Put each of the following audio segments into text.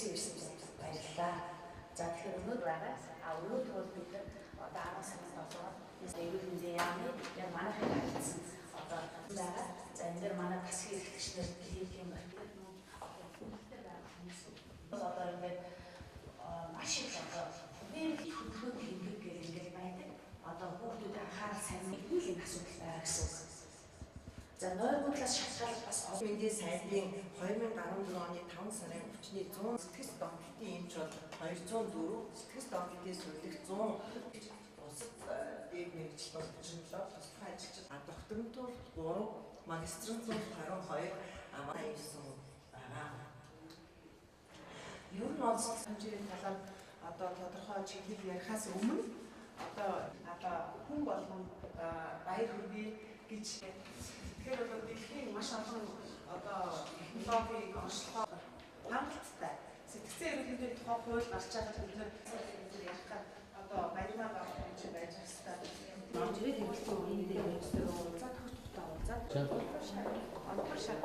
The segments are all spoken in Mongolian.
хүрэлцэн ирсэн баярлалаа. За тэгэхээр өнөөдөр байгаа. А өнөөдөр бол бид нар одоо 10 сарын 7-нд эрүүл мэндийн яамны яг манайхыг харилцсан одоо байгаа. За энэ дээр манай тасгийн эрхлэгчнэр клиникийн одоо ингээд маш их одоо нэг хөдөлгөөн хэмбэг гэх ингээд байдаг. Одоо хүүхдүүд анхаарал сайн нэгний л энэ асуудал байгаа гэсэн үг. За нойрмон талаас шалтгаалж бас мэндийн сайдын 2014 оны 5 сарын 30-ны 100 сэтгэц донтолтын эмч бол 204, сэтгэц донтолтын сувилэгч 100, бусад дээд мэргэжил бол 37, туслах ажилчид докторантур 3, магистрантур 22, 9 байгаа. Ер нь бол хэмжээний талаар одоо тодорхой чиглэл ярихаас өмнө одоо хүн болгон баяр хүргэе гэж. Тэгэхээр бол дэлхийн маш олон одоо технологиг онцлогоо хангалттай сэтгцэн эрүүл мэндийн тухай хууль гарч байгаа бид нар ярих одоо баярмаа байх хэмжээ байж хэвээр. Орж ирээд хэмжлэг үеийн дээр хүмүүстэй уулзаад төгс тухтай уулзаад онтор шат.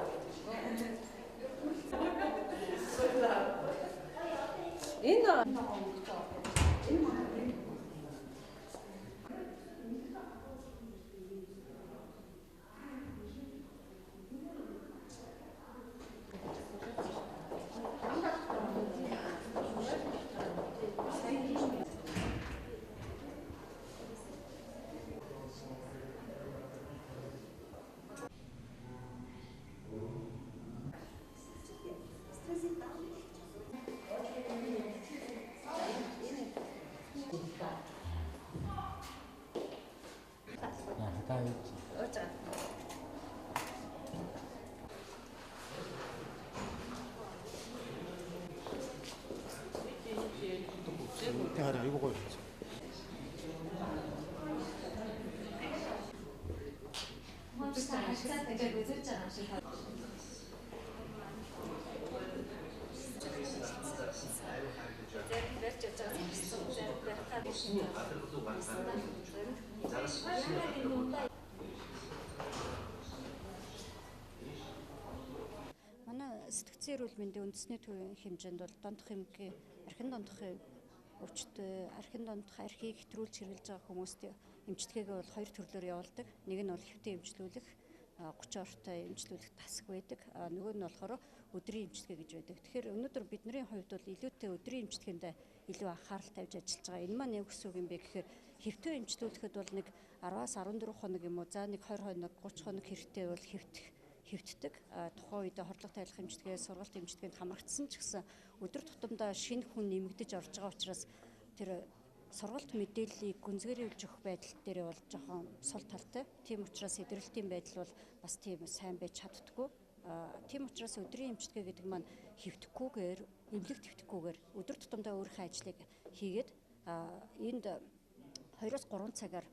Энэ 이거 보여. Манай сэтгцэн эрүүл мэндийн үндэсний төвийн хэмжээнд бол дондох эмгэгийн архин дондохын өвчтөй, архин дондох архийг хэтрүүлж хэрглэж байгаа хүмүүст эмчилгээгээ бол хоёр төрлөөр явуулдаг. Нэг нь бол хэвтэн эмчлүүлэх 30 ортой эмчлүүлэх тасаг байдаг. Нөгөө нь болохоор өдрийн эмчилгээ гэж байдаг. Тэгэхээр өнөөдөр бидний хувьд бол илүүтэй өдрийн эмчилгээнд илүү анхаарал тавьж ажиллаж байгаа. Энэ маань юу гэсэн үг юм бэ гэхээр хэвтэн эмчлүүлэхэд бол нэг 10-аас 14 хоног юм уу, за нэг 20 хоног, 30 хоног хэрэгтэй бол хэвтдэг. Тухайн үед хорлог тайлах эмчилгээ, сургалт эмчилгээнд хамрагдсан ч гэсэн өдөр тутамдаа шинэ хүн нэмэгдэж орж байгаа учраас тэр сургалт мэдээллийг гүнзгийрүүлж өгөх байдал дээр бол жоохон сул талтай. Тийм учраас эдгэрэлтийн байдал бол бас тийм сайн байж чаддаггүй. Тийм учраас өдрийн эмчилгээ гэдэг маань хэвтэхгүйгээр, эмнэлэгт хэвтэхгүйгээр өдөр тутамдаа өөрийнхөө ажлыг хийгээд энд 2-3 цагаар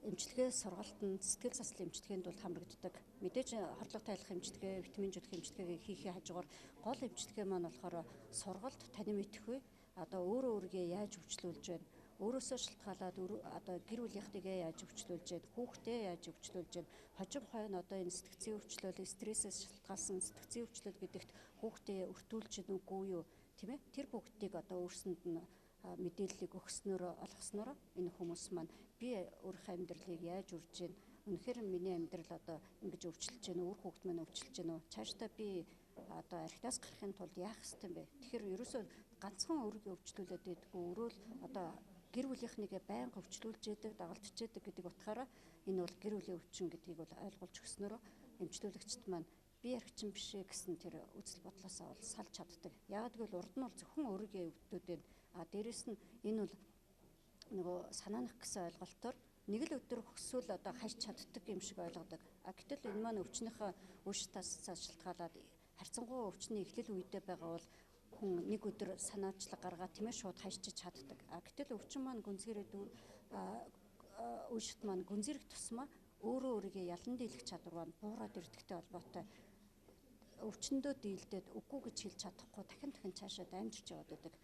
эмчилгээ сургалтанд сэтгэл заслын эмчилгээнд бол хамрагддаг. Мэдээж хорлог тайлах эмчилгээ, витамин жүлэх эмчилгээг хийхээ хажуугаар гол эмчилгээ маань болохоор сургалт, танин мэдэхгүй, одоо өөрөө өөрийгөө яаж өвчлүүлж байна, өөрөөсөө шалтгаалаад одоо гэр бүлийнхтэйгээ яаж өвчлүүлж байна, хүүхдээ яаж өвчлүүлж байна, хожим хойно одоо энэ сэтгцийн өвчлөл, стрессээс шалтгаалсан сэтгцийн өвчлөл гэдэгт хүүхдээ өртүүлж гэнэ үгүй юу, тийм ээ? Тэр бүгдийг одоо өөрсөнд нь мэдээллийг өгснөөр олгосноор энэ хүмүүс маань би өөрийнхөө амьдралыг яаж үрж гин, үнэхээр миний амьдрал одоо ингэж өвчлөж гин, үр хүүхд маань өвчлөж гин үү, цаашдаа би одоо архинаас гарахын тулд яах ёстой юм бэ? Тэгэхээр ерөөсөө ганцхан өөрийгөө өвчлүүлээд байдаггүй, өөрөө л одоо гэр бүлийнхнийгээ байнга өвчлүүлж яадаг, дагалдж яадаг гэдэг утгаараа энэ бол гэр бүлийн өвчин гэдгийг бол ойлгуулж өгснөөрөө эмчлүүлэгчд маань би архичин биш ээ гэсэн тэр үзэл бодлосоо бол салж чаддаг. Яагаад гэвэл урд нь бол зөвхөн өөрийгөө өвддөд байна. А дээрэс нь энэ бол нөгөө санаанах гэсэн ойлголтоор нэг л өдөр хөсвөл одоо хайж чаддаг юм шиг ойлгодог. А гэтэл энэ маань өвчнийхөө үш тасцаа шалтгаалаад харьцангуй өвчний эхлэл үедээ байгаа бол хүн нэг өдөр санаачлаг гаргаад тийм ээ шууд хайчиж чаддаг. А гэтэл өвчин маань гүнзгийрээд үе шат маань гүнзгийрэх тусмаа өөрөө өөрийгөө ялан дийлэх чадвар маань буураад ирдэгтэй холбоотой өвчнөдөө дийлдээд үгүй гэж хэлж чадахгүй дахин дахин цаашаа амжирч яваад байдаг.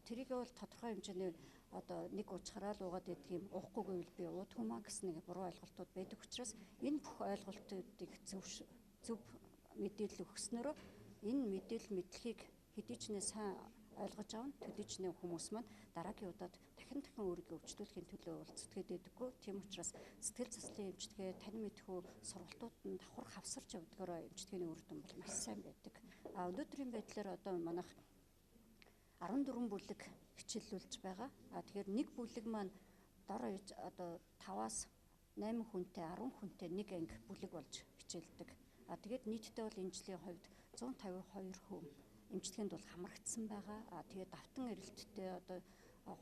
Тэрийг бол тодорхой хэмжээний одоо нэг уучраа л уугаад идэх юм, уухгүй гэвэл би уудгүй маа гэсэн нэг буруу ойлголтууд байдаг учраас энэ бүх ойлголтуудыг зөв мэдээлэл өгснөөрөө энэ мэдээлэл мэдлэгийг хэдий ч нэ сайн ойлгож авна. Төдийчний хүмүүс маань дараагийн удаад дахин дахин өөрийгөө өвчтүүлэхийн төлөө бол зүтгээд байдаггүй. Тийм учраас сэтгэл заслын эмчилгээ, тань мэдхүү сургалтууд нь давхар хавсарч явдгаараа эмчилгээний үр дүн бол маш сайн байдаг. А өнөөдрийн байдлаар одоо манайх 14 бүлэг хичээллүүлж байгаа. А тэгэхээр нэг бүлэг маань дор хаяж одоо 5-аас 8 хүнтэй, 10 хүнтэй нэг анги бүлэг болж хичээлдэг. А тэгээд нийтдээ бол энэ жилийн хувьд 152 хүн эмчилгээнд бол хамрагдсан байгаа. А тэгээд давтан эрэлттэй одоо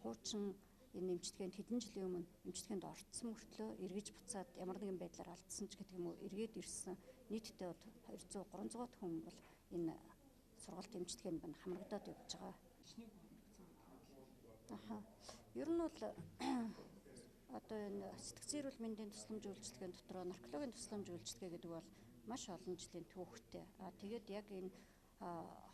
хуучин энэ эмчилгээнд хэдэн жилийн өмнө эмчилгээнд орцсон мөртлөө эргэж буцаад ямар нэгэн байдлаар алдсан ч гэдэг юм уу, эргээд ирсэн нийтдээ бол 200 300 хүн бол энэ сургалт эмчилгээнд байна хамрагдаад явж байгаа. Аха. Ер нь бол одоо энэ сэтгцэн эрүүл мэндийн тусламж үйлчилгээний дотор наркологийн тусламж үйлчилгээ гэдэг бол маш олон жилийн түүхтэй. А тэгээд яг энэ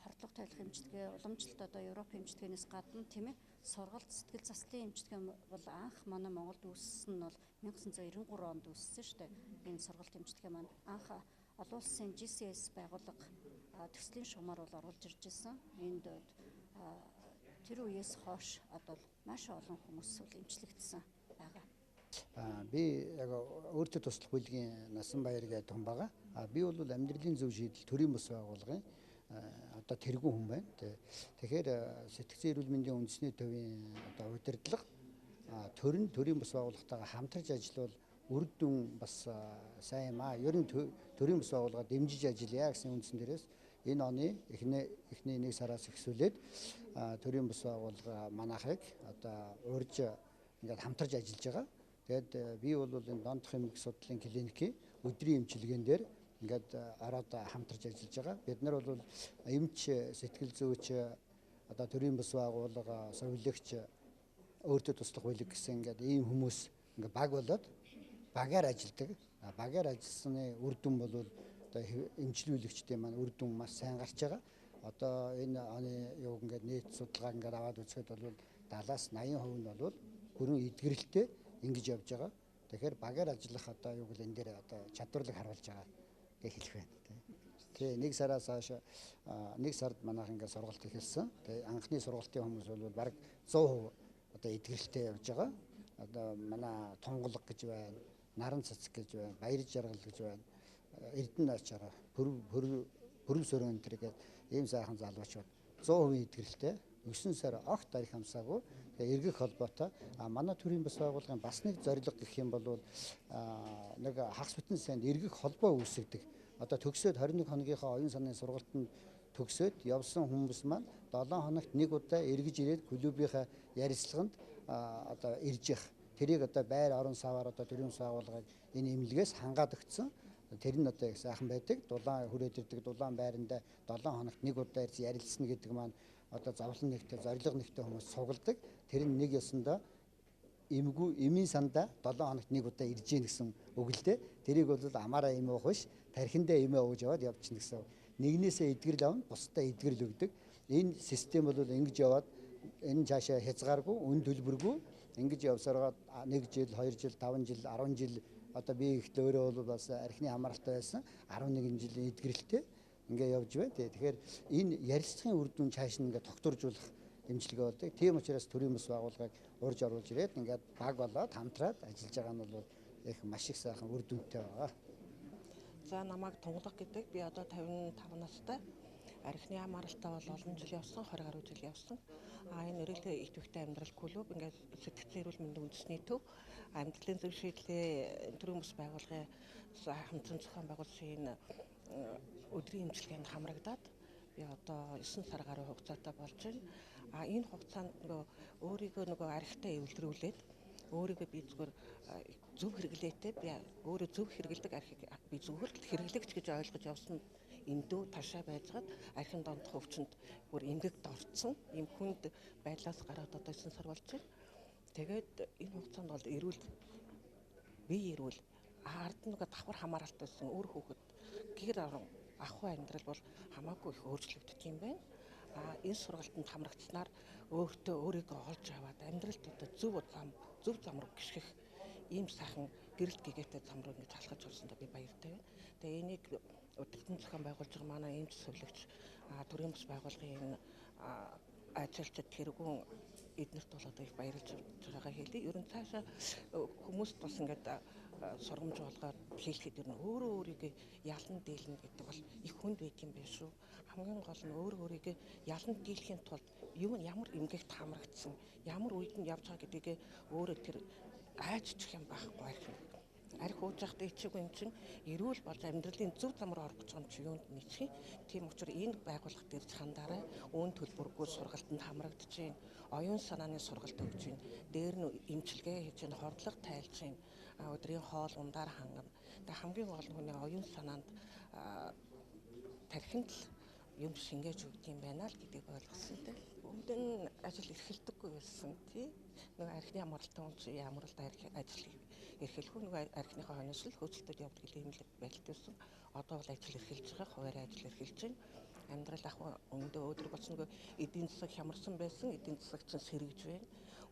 хордлого тавилах эмчилгээ, уламжлалт одоо Европ эмчилгээнээс гадна тийм сургалт сэтгэл заслын эмчилгээ бол анх манай Монголд үүссэн нь бол 1993 онд үүссэн шүү дээ. Энэ сургалт эмчилгээ маань анх олон улсын GCS байгууллага төслийн шугамар бол оруулж ирж ирсэн. Энд тэр үеэс хойш одоо маш олон хүмүүс бол эмчлэгдсэн байгаа. Би яг өөртөө туслах бүлгийн Насанбаяр гэдэг хүн байгаа. Би бол амьдралын зөв шийдэл төрийн бус байгууллагын одоо тэргүүн хүн байна. Тэгэхээр сэтгцэн эрүүл мэндийн үндэсний төвийн одоо удирдлага төрн төрийн бус байгууллагатайгаа хамтарч ажиллавал үр дүн бас сайн юм аа. Ер нь төрийн бус байгууллагаа дэмжиж ажиллая гэсэн үндсэн дээрээс энэ оны эхний нэг сараас эхлүүлээд төрийн бус байгууллага манайхыг одоо урьж ингээд хамтарч ажиллаж байгаа. Тэгээд би бол энэ Дондох эмгэг судлалын клиникийн өдрийн эмчилгээн дээр ингээд ороод хамтарч ажиллаж байгаа. Бид нар бол эмч, сэтгэл зүйч, одоо төрийн бус байгууллага, сувилагч, өөртөө туслах бүлэг гэсэн ингээд ийм хүмүүс ингээд баг болоод багаар ажилладаг. Багаар ажилласны үр дүн бол одоо эмчлүүлэгчдийн маань үр дүн маш сайн гарч байгаа. Одоо энэ оны юуг ингээд нийт судалгаа ингээд аваад үзэхэд бол 70-аас 80% нь бол бүрэн эдгэрэлтэй ингэж явж байгаа. Тэгэхээр багаар ажиллах одоо юуг л энэ дээр одоо чадварлаг харуулж байгаа гэж хэлэх байна. Тэгээ нэг сараас хойш нэг сард манайх ингээд сургалт эхэлсэн. Тэгээ анхны сургалтын хүмүүс бол бараг 100% одоо эдгэрэлтэй явж байгаа. Одоо манай тунгалаг гэж байна, наран цэцэг гэж байна, баяр жаргал гэж байна, Эрдэнэ ачаараа пөрв сөрөн энэ төр гэдэг ийм сайхан залуучууд 100% эдгэрэлтэй 9 сар огт арх хамсаагүй. Тэгээ эргэх холбоотой. Манай төрийн бус байгууллагын бас нэг зорилго гэх юм бол нэг хагас бүтэн сайнд эргэх холбоо үүсгэдэг. Одоо төгсөөд 21 хоногийнхоо оюун санааны сургалтанд төгсөөд явсан хүмүүс маань 7 хоногт нэг удаа эргэж ирээд клубийнхаа ярилцлаганд одоо ирж явах. Тэрийг одоо байр орон саваар одоо төрийн бус байгууллагыг энэ эмнэлгээс хангаад өгсөн. Тэр нь одоо их сайхан байдаг. Дулаан хүрээд ирдэг, дулаан байранда 7 хоногт нэг удаа ирж ярилцсна гэдэг маань одоо зовлон нэгтэй, зорилго нэгтэй хүмүүс цугладаг. Тэр нь нэг ёсондоо эмгүй эмийн сандаа 7 хоногт нэг удаа ирж гин гэсэн үг л дээ. Тэрийг бол амаараа эм уух биш, тархиндаа эмээ ууж яваад явчихна гэсэн. Нэгнээсээ эдгэрэл авна, бусдаа эдгэрэл өгдөг. Энэ систем бол ингэж яваад энэ цаашаа хязгааргүй, үн төлбөргүй ингэж явсараад 1 жил, 2 жил, 5 жил, 10 жил одоо би ихтэй өөрөө бол бас архины хамааралтай байсан 11 жилийн эдгэрэлтэй ингээ явж байна. Тэгэхээр энэ ярилцлагын үр дүн цааш нь ингээ тогтворжуулах эмчилгээ болдог. Тийм учраас төрийн бус байгууллагыг урьж оруулж ирээд ингээд баг болоод хамтраад ажиллаж байгаа нь бол их маш их сайхан үр дүнтэй байгаа. За намайг Тунгалаг гэдэг. Би одоо 55 настай. Архины хамааралтай бол олон жил явсан, 20 гаруй жил явсан. Энэ эрэлтэй идэвхтэй амьдрал клуб ингээд сэтгцэн эрүүл мэндийн үндэсний төв, амьдралын зөв шийдлийн төрийн бус байгууллагын хамтран зохион байгуулсан энэ өдрийн эмчилгээнд хамрагдаад би одоо 9 сар гаруй хугацаатай болж байна. Энэ хугацаанд нөгөө өөрийгөө нөгөө архитай эвлэрүүлээд өөрийгөө би зүгээр зөв хэрэглээтэй, би өөрөө зөв хэрэглэдэг архийг би зүгээр л хэрэглэгч гэж ойлгож явсан эндүү ташаа байжгаад архин донтох өвчнөд бүр эмгэгт орцсон ийм хүнд байдлаас гараад одоо 9 сар болж байна. Тэгээд энэ хугацаанд бол эрүүл бие эрүүл ард нь нөгөө давхар хамааралтай байсан өөр хүүхэд гэр орон ахуй амьдрал бол хамаагүй их өөрчлөгддөг юм байна. Энэ сургалтанд хамрагдсанаар өөртөө өөрийгөө олж аваад амьдралд одоо зөв зам руу гიშгэх ийм сайхан гэрэлт гэгээтэй зам руу ингэж алхаж орсондоо би баяртай байна. Тэгээ энийг удирдан зохион байгуулж байгаа манай эмч сувилагч төрийн бус байгууллагын Ажилчид тэргүүн эднэрт бол одоо их баярлж байгаагаа хэлье. Ер нь цаашаа хүмүүст бас ингээд сургамж болгоод хэлэхэд ер нь өөрөө өөрийгөө ялан дийлнэ гэдэг бол их хүнд байдаг юм байна шүү. Хамгийн гол нь өөрөө өөрийгөө ялан дийлэхийн тулд юм ямар эмгэгт хамрагдсан, ямар үед нь явж байгаа гэдгийг өөрөө тэр айччих юм байхгүй арх. Арх ууж байхдаа ичээгүй юм чинь эрүүл болж амьдралын зөв зам руу орох гэж байгаа юм чи юунд нийцхий. Тийм учраас энэ байгууллага дээр хандаарай. Үүн төлбөргүй сургалтанд хамрагдаж байна. Оюун санааны сургалт өгч байна. Дээр нь эмчилгээ хийж байна, хордлого тайлж байна. Өдрийн хоол ундаар хангана. Тэгээ хамгийн гол нь хүний оюун санаанд тархинд л юм шингээж өгд юм байна л гэдгийг ойлгосон тийм. Өмнө нь ажил эрхэлдэггүй байсан тий. Нөгөө архины амралтын хүн чи амралт ажил эрхэлэхгүй нөгөө архиныхаа хойноос л хөөцөлтөд явдаг юм л байдалтай. Одоо бол ажил эрхэлж байгаа, хуваарь ажил эрхэлж байна. Амьдрал ах өндөө өдөр болсон нөгөө эдийн засаг хямарсан байсан, эдийн засаг чинь сэргэж байна.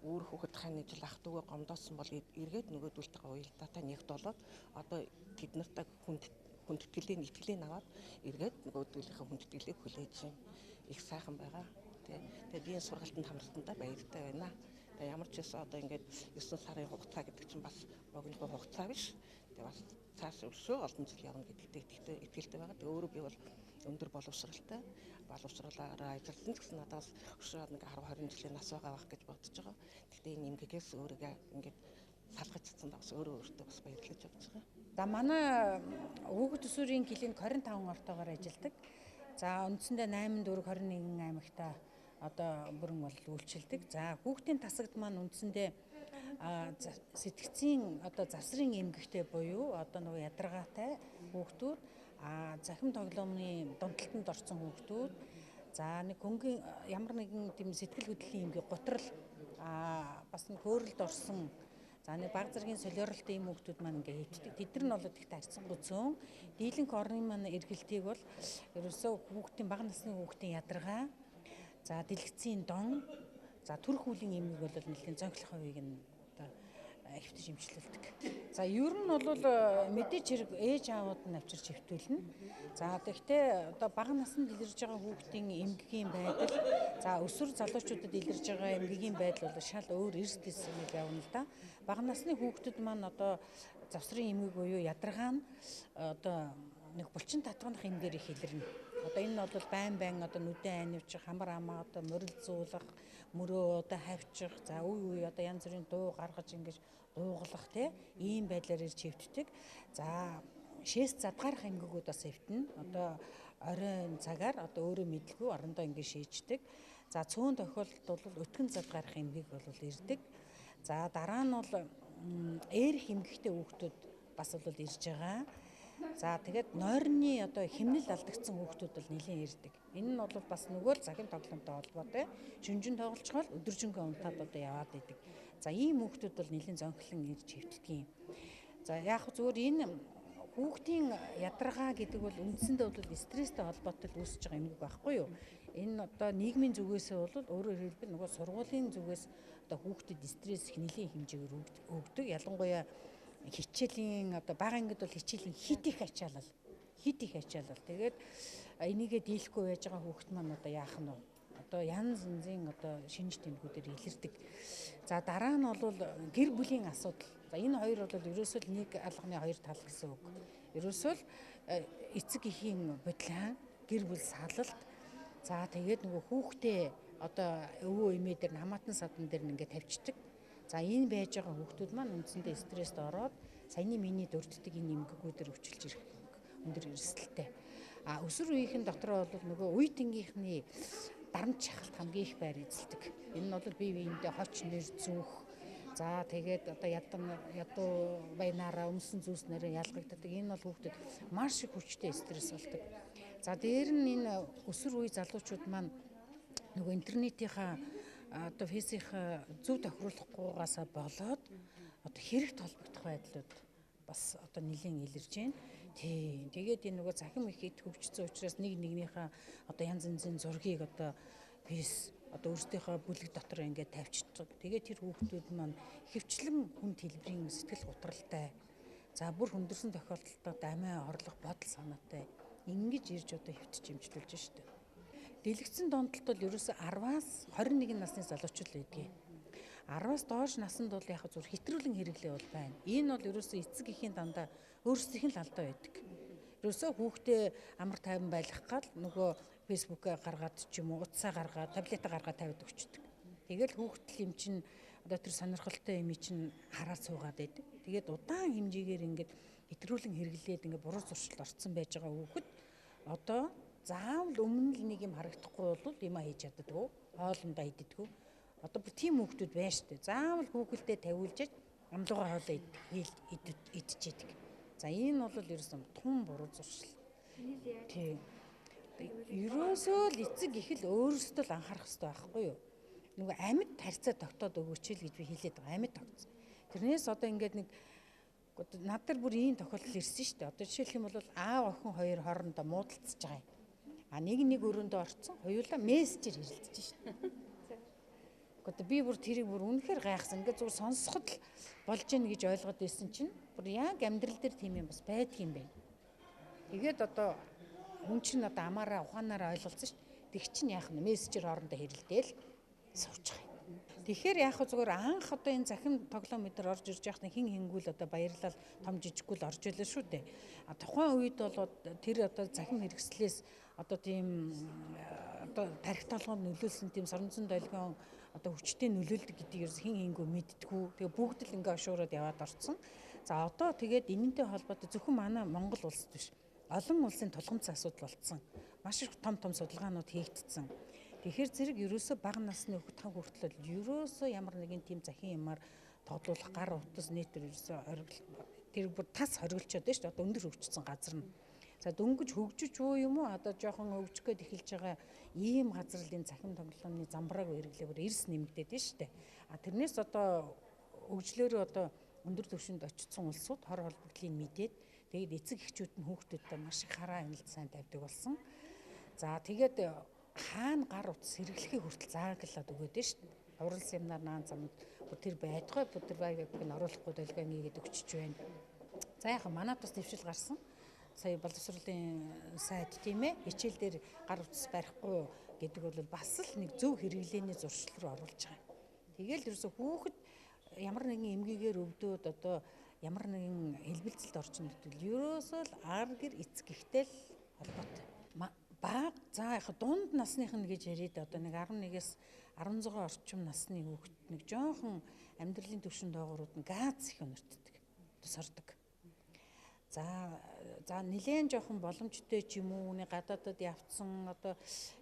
Үр хүүхэд хань жил ах дүүгээ гомдоосон бол эргээд нөгөөдөлтэйгээ уялдаатай нэгт болоод одоо тэд нартай хүндэтгэлийг итгэлийг аваад эргээд нөгөөдөлийнхээ хүндэтгэлийг хүлээж байна. Их сайхан байгаа. Тэгээд энэ сургалтанд хамрагдсандаа баяртай байна. Тэгээ ямар ч байсан одоо ингээд 9 сарын хугацаа гэдэг чинь бас богино хугацаа биш. Тэгээ бас цааш өшөө олон жил явна гэдэгт итгэлтэй байгаа. Тэгээ өөрөө би бол өндөр боловсралтай боловсруулаараа ажилласан ч гэсэн надаас өшөө нэг 10 20 жилийн нас байгаа байх гэж бодож байгаа. Гэхдээ энэ эмгэгээс өөрийгөө ингээд салгаж чадсан бас өөрөө өөртөө бас баярлаж явж байгаа. За манай хүүхэд төсвөрийн клиник 25 ортоогоор ажилладаг. За үндсэндээ 8 4 21 аймагта одоо бүрэн бол үйлчилдэг. За хүүхдийн тасагд маань үндсэндээ сэтгцийн одоо завсрын эмгэгтэй буюу одоо нөгөө ядаргаатай хүүхдүүд, захим тоглоомны дунталтанд орсон хүүхдүүд, за нэг хөнгөн ямар нэгэн тийм сэтгэл хөдлөлийн эмгэг гутрал, бас нэг хөөрөлд орсон, за нэг баг зэргийн солиоролтой ийм хүүхдүүд маань ингээ хэвтдэг. Тэд нар нь бол их тарцсангүй цөөн. Дийлэнх орны маань эргэлтийг бол ерөөсөө хүүхдийн бага насны хүүхдийн ядаргаа, за дэлгэцийн дон, за төрөх үлийн эмгэг бол нэлийн зөнхлөх хувийг нь одоо хэвтэж эмчлүүлдэг. За ер нь бол мэдээч хэрэг ээж аавууд нь авчирч хэвтүүлнэ. За тэгвэл одоо бага наснд илэрж байгаа хүүхдийн эмгэгийн байдал, за өсвөр залуучуудад илэрж байгаа эмгэгийн байдал бол шал өөр эрс тэс юм явна л да. Бага насны хүүхдүүд маань одоо завсрын эмгэг буюу ядаргаа нь одоо нэг булчин татганах эмгээр их илэрнэ. Одоо энэ нь бол байн байн одоо нүдэн анивчих, хамар амаа одоо морил зуулах, мөрөө одоо хавчих, за үе үе одоо янз бүрийн дуу гаргаж ингэж дууглах тий ийм байдлаар ирж хэвтдэг. За шээс задгаарах эмгэгүүд бас хэвтэнэ. Одоо оройн цагаар одоо өөрөө мэдлгүй орондоо ингэж шийддэг. За цөөн тохиолдолд бол өтгөн задгаарах эмгэг бол ирдэг. За дараа нь бол ээрх эмгэгтэй хүүхдүүд бас бол ирж байгаа. За тэгээд нойрны одоо хэмнэл алдагдсан хүүхдүүд бол нэлээд ирдэг. Энэ нь бол бас нөгөө л захим тоглоомтой холбоотой. Шүнжин тоглолцохоор өдөржингөө унтаад одоо яваад идэг. За ийм хүүхдүүд бол нэлээд зонхлон ирж хэвтдэг юм. За яг зүгээр энэ хүүхдийн ядаргаа гэдэг бол үндсэндээ бол стресстэй холбоотой л үүсэж байгаа юм байхгүй юу? Энэ одоо нийгмийн зүгээсээ бол өөрөөр хэлбэл нөгөө сургуулийн зүгээс одоо хүүхдэд стресс их нэлээд хэмжээгээр өгдөг. Ялангуяа хичээлийн одоо бага ангид бол хичээлийн хит их ачаалал. Тэгээд энийгээ дийлэхгүй байж байгаа хүүхэд маань одоо яах нь вэ? Одоо янз янзын одоо шинж тэмдгүүдээр илэрдэг. За дараа нь бол гэр бүлийн асуудал. За энэ хоёр бол ерөөсөө л нэг алганы хоёр тал гэсэн үг. Ерөөсөө л эцэг эхийн бодлоо, гэр бүл салалт. За тэгээд нөгөө хүүхдээ одоо өвөө эмээ дээр хамаатан садан дээр ингээд тавьчихдаг. За энэ байж байгаа хүүхдүүд маань үндсэндээ стресст ороод саяны миний дурддаг энэ эмгэгүүдээр өвчлөж ирэх өндөр эрсдэлтэй. А өсвөр үеийнхэн дотор бол нөгөө үе тэнгийнхний дарамт шахалт хамгийн их байр эзэлдэг. Энэ нь бол бие биендээ хоч нэр зүүх. За тэгээд одоо ядуу баянаараа өмсөн зүүснээрээ ялгагддаг. Энэ бол хүүхдэд маш их хүчтэй стресс болдог. За дээр нь энэ өсвөр үе залуучууд маань нөгөө интернетийнхаа одоо фейсийнхаа зөв тохируулахгүйгаасаа болоод одоо хэрэгт холбогдох байдлууд бас одоо нэлээд илэрж байна. Тийм. Тэгээд энэ нөгөө захим их ид хөвчсөн учраас нэг нэгнийхээ одоо янз янзын зургийг одоо фейс одоо өөрсдийнхөө бүлэг дотор ингээд тавьчихдаг. Тэгээд тэр хүүхдүүд маань ихэвчлэн хүнд хэлбэрийн сэтгэл готролтой. За бүр хүндэрсэн тохиолдолд амиа орлох бодол санаатай ингэж ирж одоо хэвтэж эмчлүүлж штэ. Дэлгэцэн донтолт бол ерөөсөө 10-аас 21 насны залуучууд л байдгийг. 10-аас доош насанд бол яг зүр хэтрүүлэн хэрэглээ бол байна. Энэ бол ерөөсөө эцэг эхийн дандаа өөрсдийнх нь л алдаа байдаг. Ерөөсөө хүүхдээ амар тайван байлгах гал нөгөө фэйсбүүкээ гаргаад ч юм уу утсаа гаргаад таблетаа гаргаад тавиад өгчдөг. Тэгэл хүүхдэл юм чинь одоо тэр сонирхолтой юм чинь хараад суугаад байдаг. Тэгээд удаан хэмжээгээр ингээд хэтрүүлэн хэрэглээд ингээд буруу зуршилд орцсон байж байгаа хүүхэд одоо заавал өмнө л нэг юм харагдахгүй бол юмаа хийж чаддаггүй, хоолундаа иддэггүй. Одоо бүр тийм хүүхдүүд байна шүү дээ. Заавал хүүхэлдээ тавиулж амлуугаа хоолоо идчихэдэг. За энэ бол ерөөсөн тун буруу зуршил. Тийм. Ерөөсөө л эцэг их л өөрсдөө л анхаарах хэрэгтэй байхгүй юу? Нөгөө амьд харьцаа тогтоод өгөөч л гэж би хэлээд байгаа. Амьд тогтсон. Тэрнээс одоо ингээд нэг над дээр бүр ийм тохиолдол ирсэн шүү дээ. Одоо жишээлх юм бол аав охин хоёр хоорондоо муудалцж байгаа юм. А нэг өрөөндөө орцсон. Хоёулаа мессежээр хэрэлдэж шүү дээ. Гэхдээ би бүр тэрийг бүр үнэхээр гайхсан. Ингээд зүгээр сонсоход л болж гин гэж ойлгоод байсан чинь бүр яг амьдрал дээр тийм юм бас байдаг юм байна. Тэгээд одоо хүн чинь одоо амаараа ухаанаараа ойлголцсон шүү дээ. Тэг чинь яах нь мессежээр хоорондоо хэрэлдээл сууж байгаа юм. Тэгэхээр яах вэ зүгээр анх одоо энэ захим тоглоом өдр орж ирж байхад хин хингүүл одоо баярлал том жижиггүй л орж илээ шүү дээ. А тухайн үед бол тэр одоо захим хэрэгслээс одоо тийм одоо тарих толгойд нөлөөлсөн тийм соронзон долгион одоо хүчтэй нөлөөлдөг гэдгийг ерөөс хин хингүү мэддэггүй. Тэгээ бүгд л ингээ ошуураад яваад орцсон. За одоо тэгээд энэнтэй холбоотой зөвхөн манай Монгол улсад биш. Олон улсын тулгамдсан асуудал болцсон. Маш их том том судалгаанууд хийгдсэн. Тэгэхээр зэрэг ерөөсөө бага насны хүүхэд тав хүртэл ерөөсөө ямар нэгэн тийм захин юмар тоглуулах гар утас нийтэр ерөөсөө тэр бүр тас хориглочод байна шүү дээ. Одоо өндөр хөгжсөн газар нь. За дөнгөж хөгжиж уу юм уу? Одоо жоохон хөгжих гээд эхэлж байгаа ийм газар л энэ захим тоглоомны замбрааг хэрэглээ бүр эрс нэмэгдээд байна шүү дээ. А тэрнээс одоо хөгжлөөрөө одоо өндөр түвшинд очсон улсууд хор холбогдлыг мэдээд тэгээд эцэг эхчүүд нь хүүхдүүдтэй маш их хараа хяналт сайн тавьдаг болсон. За тэгээд хаана гар утас хэрэглэхийг хүртэл зааглаад өгөөд нь шүү дээ. Урал семинар наан замд бүр тэр байтугай бүр тэр байгааг нь оруулахгүй долгион хийгээд өгчөж байна. За яг манад бас дэвшил гарсан. Сая боловсролын сайд тийм хичээл дээр гар утас барихгүй гэдэг бол бас л нэг зөв хэрэглээний зуршил руу оруулж байгаа юм. Тэгээл ерөөсө хүүхэд ямар нэгэн эмгийгээр өвдөөд одоо ямар нэгэн хэлбэлзэлд орчин гэдэг ерөөсөө л ар гэр эцэг ихтэй л холбоотой. Баг за яг дунд насных нь гэж яриад одоо нэг 11-ээс 16 орчим насны хүүхэд нэг жоохон амьдралын түвшин доогоорууд нь газ их өнөртдөг. Сордог. За нэлээд жоохон боломжтой ч юм уу нэг гадаадад явцсан одоо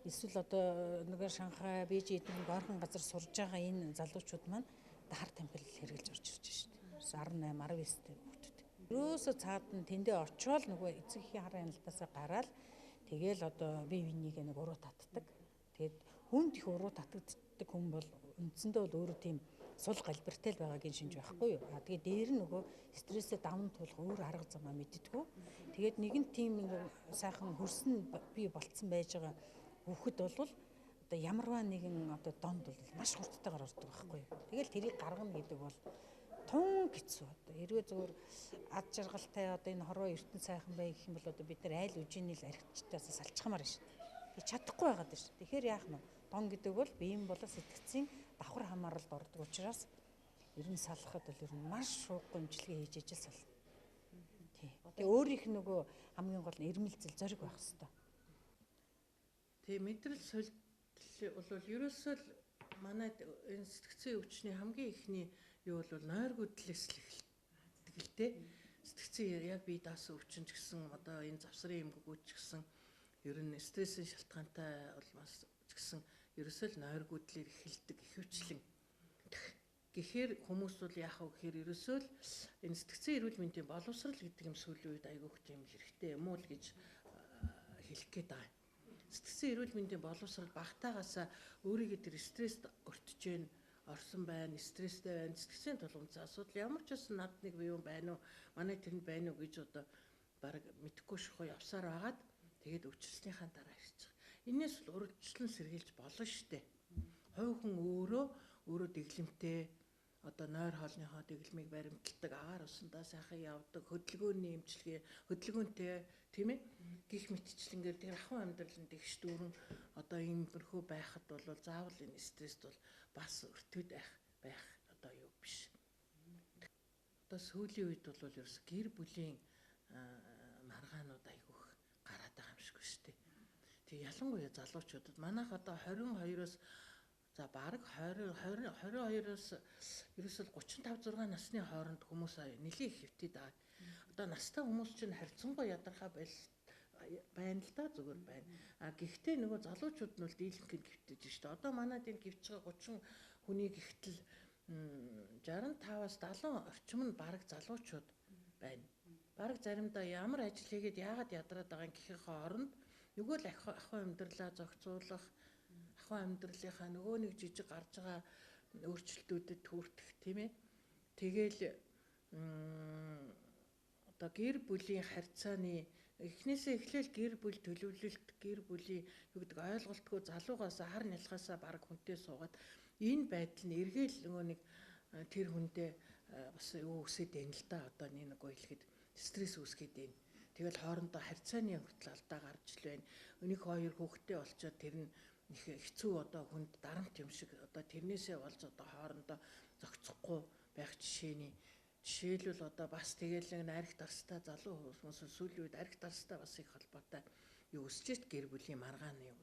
эсвэл одоо нэг Шанхай, Бээжин эдгээр ойрхон газар сурж байгаа энэ залуучууд маань хар тамхи хэрэглэж орж ирж байна шүү дээ. 18, 19 дэх хүүхдүүд. Ерөөсөө цаад нь тэндээ очиод нөгөө эцэг эхийн хар хяналтаасаа гараал тэгэл одоо бие биенийг нэг уруу татдаг. Тэгээд хүнд их уруу татагддаг хүн бол үндсэндээ бол өөрөө тийм сул галбиртай л байгаагийн шинж байхгүй юу. А тэгээд дээр нь нөгөө стрессээ даван туулах өөр арга замаа мэддэггүй. Тэгээд нэгэн тийм сайхан хөрсөн бий болцсон байж байгаа хүүхэд бол одоо ямарваа нэгэн одоо донд бол маш хурдтайгаар ордог байхгүй юу. Тэгэл тэрийг гаргана гэдэг бол тун хэцүү. Одоо хэрвээ зөвөр ад жаргалтай одоо энэ хорвоо ертөнц сайхан бай гэх юм бол одоо бид нар айл үжиний л архичтаас салчхамаар шин. Тэг чадахгүй байгаад байна шин. Тэгэхээр яах нь дон гэдэг бол биеийн болоо сэтгцийн давхар хамааралд ордог учраас ер нь салахад бол ер нь маш шууггүй имчилгээ хийж ижил сална. Тий. Тэгээ өөрийнх нь нөгөө хамгийн гол нь ирмэлзэл зориг байх хэвээр. Тий, мэдрэл сольдол бол ерөөсөө л манай энэ сэтгцийн өвчний хамгийн эхний юу бол нойргүйдлээс л эхэлдэг л дээ. Сэтгцийн яг бие даасан өвчин ч гэсэн одоо энэ завсрын эмгэгүүд ч гэсэн ер нь стрессийн шалтгаантай улмаас ч гэсэн ерөөсөө л нойргүйдлэр эхэлдэг ихэвчлэн. Гэхээр хүмүүс бол яах вэ гэхээр ерөөсөө л энэ сэтгцийн эрүүл мэндийн боловсрал гэдэг юм сүүлийн үед айгүйх тийм хэрэгтэй юм уу л гэж хэлэх гээд байгаа юм. Сэтгцийн эрүүл мэндийн боловсрал багтаагаасаа өөрийгөө тэр стресст өртөж гэн орсон байна, стресстэй байна, сэтгцийн тулгымцсан асуудал ямар ч байсан над нэг юм байна уу, манай тэрэнд байна уу гэж одоо баг мэдэхгүй шахуу явсаар байгаад тэгээд өвчлснийхаа дараа ирж байгаа. Энээс л урьдчилан сэргийлж болно шүү дээ. Хувь хүн өөрөө дэглэмтэй одоо нойр хоолныхоо дэглэмийг баримталдаг, агаар усандаа сайхан явдаг, хөдөлгөөний эмчилгээ, хөдөлгөөнтэй тийм. Гэх мэтчлэнгээр тэр ахуй амьдрал нь тэгш дүүрэн одоо иймэрхүү байхад бол заавал энэ стресст бол бас өртөд байх одоо юу биш. Одоо сүүлийн үед бол ерөөс гэр бүлийн маргаанууд айгүйх гараад байгаа юм шиг шүү дээ. Тэг ялангуяа залуучуудад манайх одоо 22-оос за бараг 20 22-оос ерөөсөө 35 6 насны хооронд хүмүүс нэлээд хэвтээд байгаа. Одоо настай хүмүүс чинь харьцангуй ядархаа байна л да, зүгээр байна. А гэхдээ нөгөө залуучууд нь бол дийлэнх нь хэвтэж шүү дээ. Одоо манайд энэ хэвтж байгаа 30 хүний гэхтэл 65-аас 70 орчим нь бараг залуучууд байна. Бараг заримдаа ямар ажил хийгээд яагаад ядраад байгаа юм гэхийнхээ оронд нөгөө л ахуй амьдралаа зохицуулах, ахуй амьдралынхаа нөгөө нэг жижиг гарч байгаа өөрчлөлтүүдэд хүртэх, тийм ээ. Тэгээл одоо гэр бүлийн харьцааны эхнээсээ эхлээл гэр бүл төлөвлөлт, гэр бүлийн юу гэдэг ойлголтгүй залуугаас хар нялхаасаа бараг хүнтэй суугаад энэ байдал нь эргээл нөгөө нэг тэр хүндээ бас юу үсэд байна л да. Одоо нэг хэлэхэд стресс үүсгээд байна. Тэгэл хоорондоо харьцааны хүртэл алдаа гарч л байна. Нэг хоёр хүүхэдтэй болчоод тэр нь их хэцүү одоо хүнд дарамт юм шиг одоо тэрнээсээ болж одоо хоорондоо зохицохгүй байх жишээний. Жишээлбэл одоо бас тэгэл нэг арх дарстай залуу хүмүүс сүүлийн үед арх дарстай бас их холбоотой юу өсөж гэр бүлийн маргааны юм.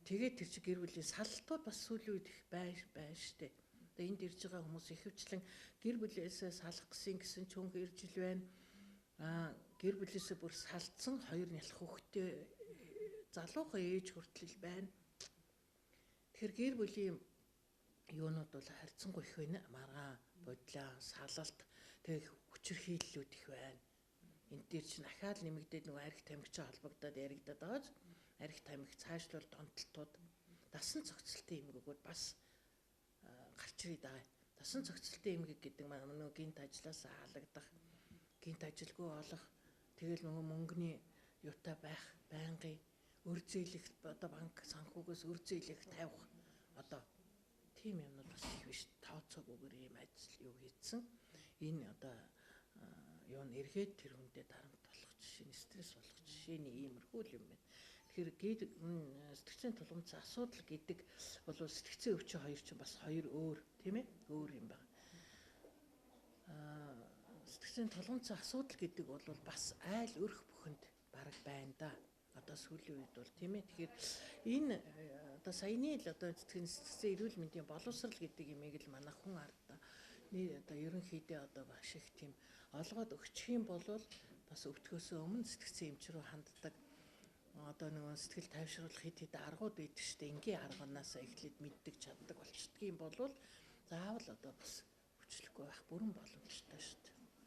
Тэгээд тэр чинь гэр бүлийн салалтууд бас сүүлийн үед их байна штэ. Одоо энд ирж байгаа хүмүүс ихэвчлэн гэр бүлээсээ салах гэсэн ч хүн ирж ил байна. Аа гэр бүлээсээ бүр салцсан хоёр нялх хүүхэдтэй залуухан ээж хүртэл байна. Тэгэхээр гэр бүлийн юунууд бол харьцангуй их байна. Маргаан, бодлоо, салалт, тэг хүчирхийллүүд их байна. Энд дээр чинь ахаал нэмэгдээд нөгөө арх тамхитай холбогдоод яригдаад байгааз арх тамхи цаашлуул донтолтууд, дасан цогцолтын эмгэгүүд бас гарч ирээд байгаа. Дасан цогцолтын эмгэг гэдэг маань нөгөө гинт ажлаасаа халагдах, гинт ажилгүй болох, тэгэл нөгөө мөнгөний юутай байх, байнгын өр зээлэх, одоо банк санхүүгээс өр зээлэх тавих одоо тийм юмнууд бас их биш. Тооцоогүйгээр ийм ажил юу хийцэн энэ одоо юу н эргээд тэр хүндээ дарамт болох жишээ нь стресс болох жишээний иймэрхүү л юм байна. Тэгэхээр сэтгцийн тулгамдсан асуудал гэдэг бол сэтгцийн өвчин хоёр чинь бас хоёр өөр, тийм ээ, өөр юм байна. Сэтгцийн тулгамдсан асуудал гэдэг бол бас айл өрх бүхэнд бараг байна да. Одоо сүүлийн үед бол тийм ээ. Тэгэхээр энэ одоо саяны л одоо сэтгцийн эрүүл мэндийн боловсрал гэдэг юмыг л манай хүн ард одоо ерөнхийдөө одоо маш их тийм олгоод өгчих юм бол бас өвтгөөсөө өмнө сэтгцийн эмч рүү ханддаг. Одоо нөгөө сэтгэл тайвшруулах хэд хэд аргууд байдаг шүү дээ. Энгийн арганаасаа эхлээд мэддэг чаддаг болчдөг юм бол заавал одоо бас хүчлэхгүй байх бүрэн боломжтой.